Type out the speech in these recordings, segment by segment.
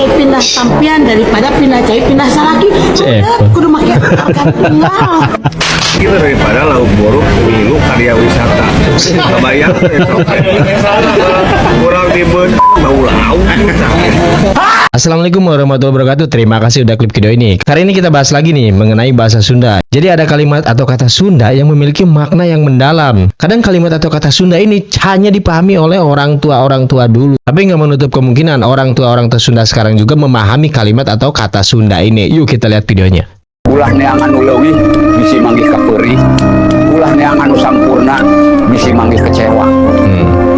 Cai pindah tampian daripada pindah cai pindah salaki. Cep. Kudu make organ tunggal. Kita daripada lauk borok milu karya wisata. Kebayang besok kurang di bau lauk. Assalamualaikum warahmatullahi wabarakatuh. Terima kasih udah klik video ini. Kali ini kita bahas lagi nih mengenai bahasa Sunda. Jadi ada kalimat atau kata Sunda yang memiliki makna yang mendalam. Kadang kalimat atau kata Sunda ini hanya dipahami oleh orang tua-orang tua dulu. Tapi nggak menutup kemungkinan orang tua-orang tua Sunda sekarang juga memahami kalimat atau kata Sunda ini. Yuk, kita lihat videonya. Ulah neangan nu leuwih, bisi manggih kapeurih. Ulah neangan nu sampurna, bisi manggih kecewa.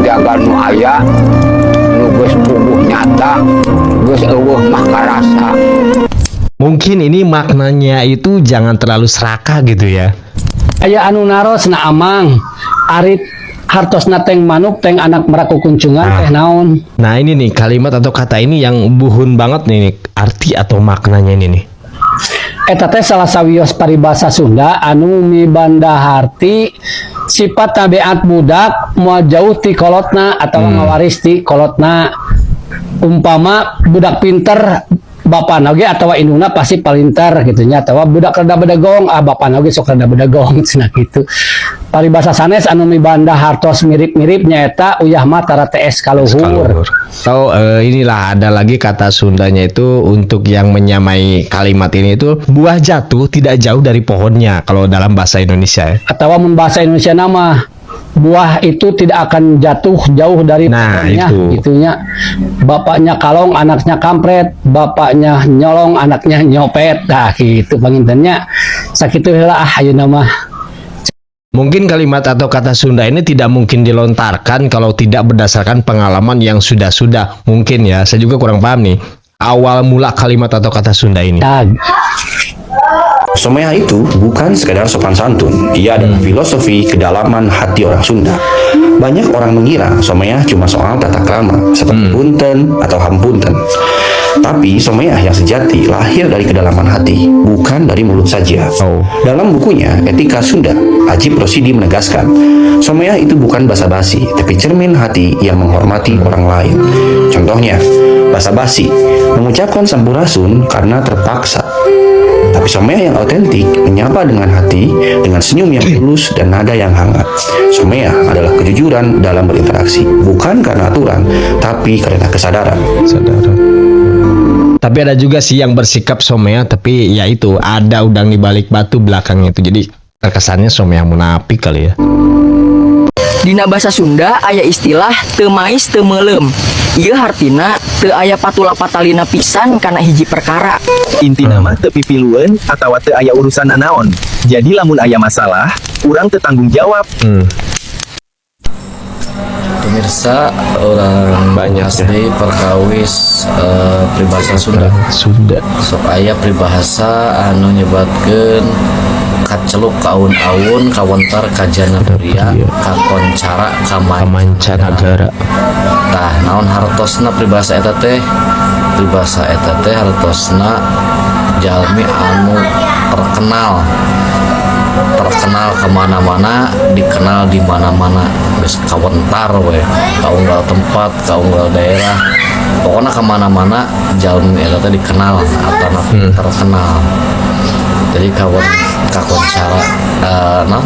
Jaga nu aya, nu geus puguh nyata, geus euweuh mah karasa. Mungkin ini maknanya itu jangan terlalu serakah gitu ya. Aya anu naros na, "Amang, ari hartosna teng manuk teng anak merak kukuncungan teh naon?" Nah, ini nih kalimat atau kata ini yang buhun banget nih arti atau maknanya ini nih. Eta teh salah sawios paribasa Sunda anu mibandaharti sifat tabiat budak moal jauh ti kolotna atau ngawaris ti kolotna. Umpama budak pinter, bapana oge atau indungna pasti palinter gitu nya, atau budak rada bedegong, ah, bapana oge sok rada bedegong cenah kitu. Paribasa sanes anu mibanda hartos mirip-mirip nyaeta uyah mah tara tees ka luhur. Ka luhur. Atau inilah ada lagi kata Sundanya itu untuk yang menyamai kalimat ini itu buah jatuh tidak jauh dari pohonnya kalau dalam bahasa Indonesia ya. Atau mun bahasa Indonesia nama buah itu tidak akan jatuh jauh dari Nah, pohonnya itu. Itunya bapaknya kalong, anaknya kampret, bapaknya nyolong, anaknya nyopet. Nah, gitu panginten nya, sakitu heula ah ayeuna mah. Mungkin kalimat atau kata Sunda ini tidak mungkin dilontarkan kalau tidak berdasarkan pengalaman yang sudah-sudah. Mungkin ya, saya juga kurang paham nih. Awal mula kalimat atau kata Sunda ini. Tag. Someah itu bukan sekadar sopan santun, ia adalah filosofi kedalaman hati orang Sunda. Banyak orang mengira someah cuma soal tata krama, seperti punten atau hampunten. Tapi someah yang sejati lahir dari kedalaman hati, bukan dari mulut saja. Dalam bukunya Etika Sunda, Ajip Rosidi menegaskan, someah itu bukan basa-basi, tapi cermin hati yang menghormati orang lain. Contohnya, basa-basi, mengucapkan sampurasun karena terpaksa. Tapi someah yang autentik menyapa dengan hati, dengan senyum yang tulus dan nada yang hangat. Someah adalah kejujuran dalam berinteraksi, bukan karena aturan, tapi karena kesadaran. Saudara. Tapi ada juga sih yang bersikap someah, tapi ya itu ada udang di balik batu belakangnya itu. Jadi terkesannya someah munafik kali ya. Dina bahasa Sunda aya istilah teu mais teu meuleum. Ieu hartina teu aya patula patalina pisan kana hiji perkara. Intina mah teu pipilueun atawa teu aya urusan nanaon. Jadi lamun aya masalah, urang teu tanggung jawab. Pemirsa, urang Banyak bahas ya. Deui perkawis peribahasa Sunda. Sunda. Sok aya peribahasa anu nyebatkeun kacelup ka awun-awun, kawentar ka janapria, kakoncara ka Mancanagara. Tah, naon hartosna peribahasa eta teh? Peribahasa eta teh hartosna jalmi anu terkenal, terkenal kemana-mana, dikenal di mana-mana, geus kawentar we ka unggal tempat, ka unggal daerah, pokoknya kemana-mana jalmi eta teh dikenal atau terkenal. Jadi kakoncara naon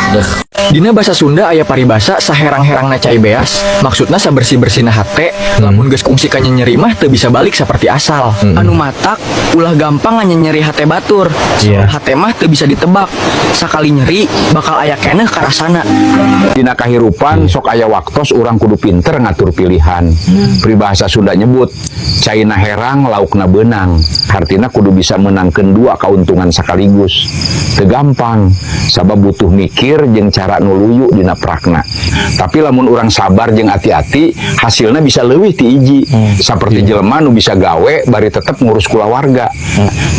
deh. Dina bahasa Sunda aya paribasa saherang-herangna cai beas, maksudna sabersih-bersihna hate, lamun geus kungsi kanyenyeri mah teu bisa balik seperti asal. Anu matak ulah gampang nyeri hate batur. Hate mah teu bisa ditebak. Sakali nyeri bakal aya keneh karasana. Dina kahirupan sok aya waktos urang kudu pinter ngatur pilihan. Peribahasa Sunda nyebut caina herang laukna beunang. Hartina kudu bisa menangkeun dua keuntungan sekaligus. Teu gampang, sabab butuh mikir jeung cara nu luyu dina prakna. Tapi lamun urang sabar jeung hati-hati, hasilnya bisa leuwih ti hiji. Saperti jelema nu bisa gawe bari tetep ngurus kulawarga.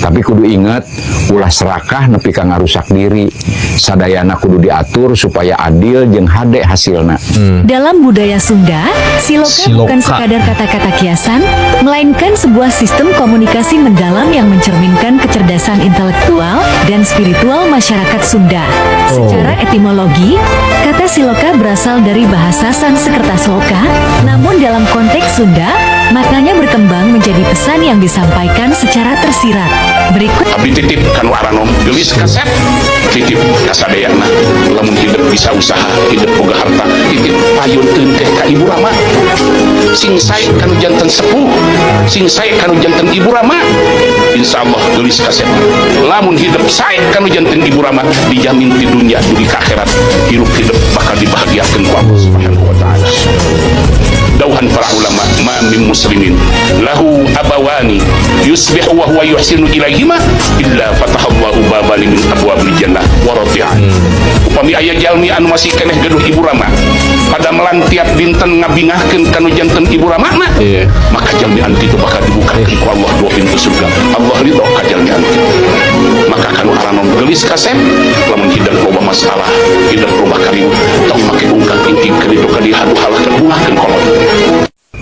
Tapi kudu inget, ulah serakah nepi ka ngarusak diri. Sadayana kudu diatur supaya adil jeung hade hasilna. Dalam budaya Sunda, siloka, Siloka. Bukan sekadar kata-kata kiasan, melainkan sebuah sistem komunikasi mendalam yang mencerminkan kecerdasan intelektual dan spiritual masyarakat Sunda. Secara etimologi, kata siloka berasal dari bahasa Sanskerta sloka, namun dalam konteks Sunda, maknanya berkembang menjadi pesan yang disampaikan secara tersirat. Berikut Abdi titip kanu aranom, geulis kasep, titip kasadayana. Lamun hidup bisa usaha, hidup boga harta, titip payun engkeh ka ibu rama, sing sae kanu janten sepuh, sing sae kanu janten ibu rama. Insyaallah, geulis kasep, lamun hidup sae kanu janten ibu rama, dijamin di dunia dugi ka akhirat hirup hidup bakal dibahagiakeun ku Allah Subhanahu wa Taala. Dawuhan para ulama, ma min muslimin lahu abawani yusbihu wa huwa yuhsinu ilaihima illa fatahallahu babani min abwabil jannah wa radi'an. Upami aya jalmi anu masih keneh gaduh ibu rama, padamelan tiap dinten ngabingahkeun kanu janten ibu rama, maka jalmi anu kitu bakal dibukakeun ku Allah dua pintu surga. Allah ridho ka jalmi anu kitu. Maka kanu aranom, geulis kasep, lamun hidup loba masalah, hidup loba kariweuh, tong make ungkang ingking ka ditu ka dieu, haduh halah bungahkeun kolot.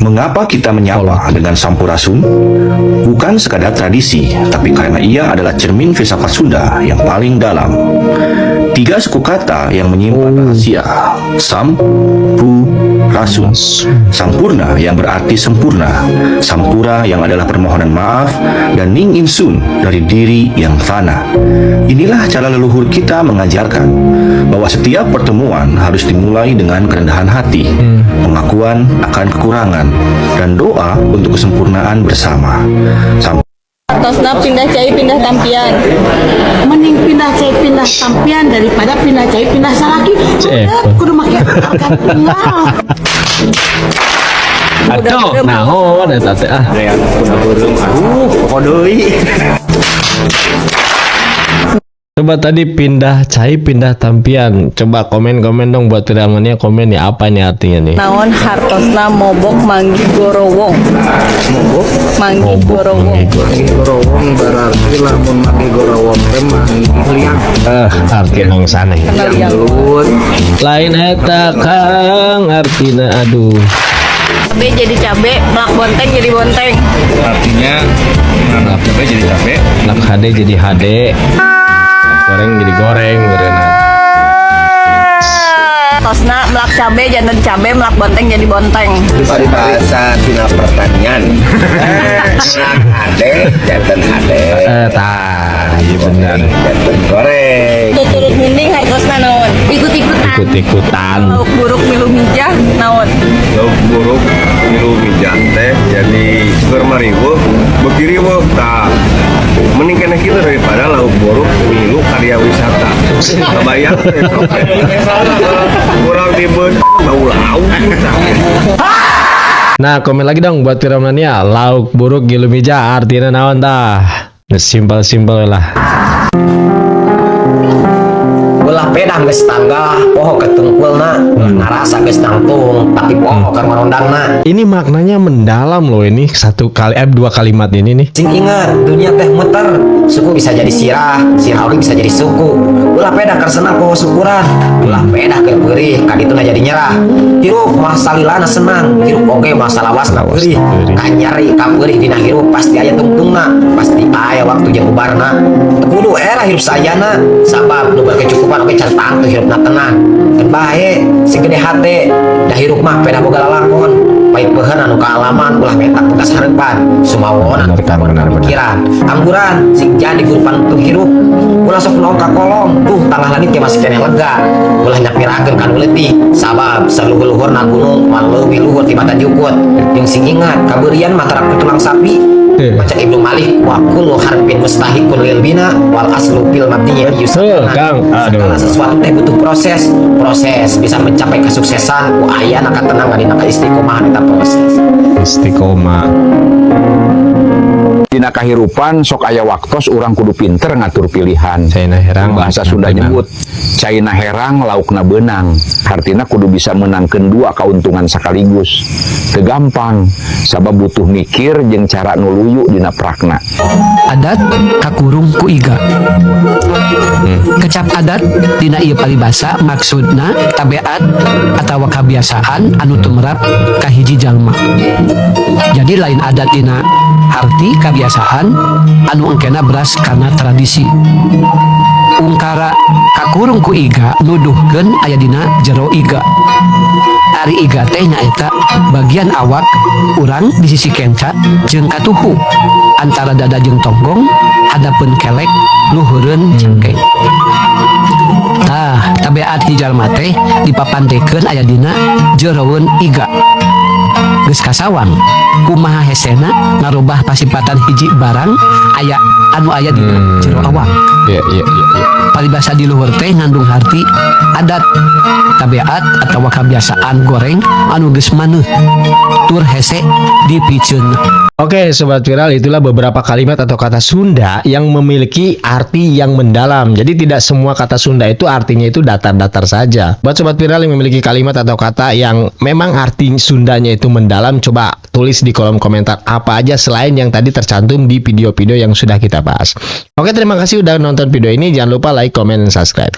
Mengapa kita menyapa dengan Sampurasun? Bukan sekadar tradisi, tapi karena ia adalah cermin filsafat Sunda yang paling dalam. Tiga suku kata yang menyimpan rahasia. Sam, Pu, Rasun. Sampurna yang berarti sempurna. Sampura yang adalah permohonan maaf. Dan Ning Insun dari diri yang fana. Inilah cara leluhur kita mengajarkan bahwa setiap pertemuan harus dimulai dengan kerendahan hati, pengakuan akan kekurangan, dan doa untuk kesempurnaan bersama. Hartosna pindah cai pindah tampian. Mending pindah cai pindah tampian daripada pindah cai pindah salaki. Cek. Kudu make harga tunggal. Aduh, naon eta teh ah. Aduh, pokok deui. Coba tadi pindah cai pindah tampian. Coba komen-komen dong buat Tiralmania, komen nih, apa nih artinya nih? Naon hartosna mobok manggih gorowong? Mobok manggih Mobok gorowong. Manggih gorowong. Gorowong berarti lamun manggih gorowong teh manggih liang. Eh, arti sana ya. Kenal liang. Gelut. Lain eta Kang artina, aduh. Cabe jadi cabe, melak bonteng jadi bonteng. Artinya cabe jadi cabe. Melak HD jadi HD. Goreng jadi goreng berenang. Hartosna melak cabe janten cabe, melak bonteng jadi bonteng. Paribasa tina pertanian. Melak hade janten hade. Eh, tah, iya benar. Janten goreng. Tuturut munding hartosna naon? Ikut-ikutan. Ikut-ikutan. Lauk buruk milu mijah naon? Lauk buruk milu mijah teh jadi keur mariweuh beuki riweuh, tah. Mending keneh kitu daripada lauk buruk milu karya wisata. Kebayang teh sok kurang dibeut bau lauk. Nah, komen lagi dong buat Piramania. Lauk buruk ngilu mijah artinya naon tah? Simpel-simpel lah. Ulah pedah geus tangga poho ka tungkulna, ulah ngarasa geus nangtung tapi poho ka marondangna. Ini maknanya mendalam loh, ini satu kali dua kalimat ini nih. Sing ingat, dunia teh muter, suku bisa jadi sirah, sirah oge bisa jadi suku. Ulah pedah keur senang poho syukuran, ulah pedah keur peurih kadituna jadi nyerah. Hirup mah salilana senang, hirup oge mah salawasna peurih. Kanyari kapeurih dina hirup pasti aya tungtungna, pasti aya waktu jeung ubarna. Teu kudu era hirup sayana, sabab nu berkecukupan oge can tangtu hirupna tenang. Keun bae sing gede hate, da hirup mah pedah boga lalakon. Pait peuheun anu kaalaman ulah menta bekas hareupan, sumawona Benar, Kang, benar, benar. pikiran. Angguran sing jadi guru panuntun hirup. Ulah sok noong ka kolong, tuh tangah langit ge masih keneh lega. Ulah nyapirakeun ka nu leutik, sabab saluhur-luhurna gunung moal leuwih luhur tibatan jukut. Jeung sing ingat, kabeurian mah tarak tulang sapi. Baca Ibnu Malik, wa kullu harfin mustahiqun lil bina wal aslu fil mabniyi Betul, Kang. Aduh. Segala sesuatu teh butuh proses. Proses bisa mencapai kesuksesan ku ayana katenangan dina keistiqomahan eta proses. Istiqomah. Dina kahirupan sok aya waktos urang kudu pinter ngatur pilihan. Caina herang Bahasa Sunda laukna nyebut caina herang laukna beunang. Artinya kudu bisa menangkan dua keuntungan sekaligus. Teu gampang, sabab butuh mikir jeung cara nu luyu dina prakna. Adat kakurung ku iga. Kecap adat dina ieu paribasa maksudna tabiat atawa kebiasaan anu tumerap ka hiji jalma. Jadi lain adat dina arti kebiasaan anu engkena beras karena tradisi. Ungkara kakurung ku iga nuduhkeun aya dina jero iga. Ari iga teh nyaeta bagian awak urang di sisi kenca jeung katuhu, antara dada jeung tonggong, handapeun kelek, luhureun cengkeh. Tah, tabeat hiji jalma teh dipapandekeun aya dina jeroeun iga. Geus kasawang kumaha hesena ngarubah pasipatan hiji barang aya anu aya dina jero awak. Iya. Paribasa di luhur teh ngandung harti adat, tabeat atau kebiasaan goreng anu geus maneuh tur hese dipiceun. Oke, Sobat Viral, itulah beberapa kalimat atau kata Sunda yang memiliki arti yang mendalam. Jadi tidak semua kata Sunda itu artinya itu datar-datar saja. Buat Sobat Viral yang memiliki kalimat atau kata yang memang arti Sundanya itu mendalam, coba tulis di kolom komentar apa aja selain yang tadi tercantum di video-video yang sudah kita bahas. Oke, terima kasih udah nonton video ini. Jangan lupa like, comment, dan subscribe.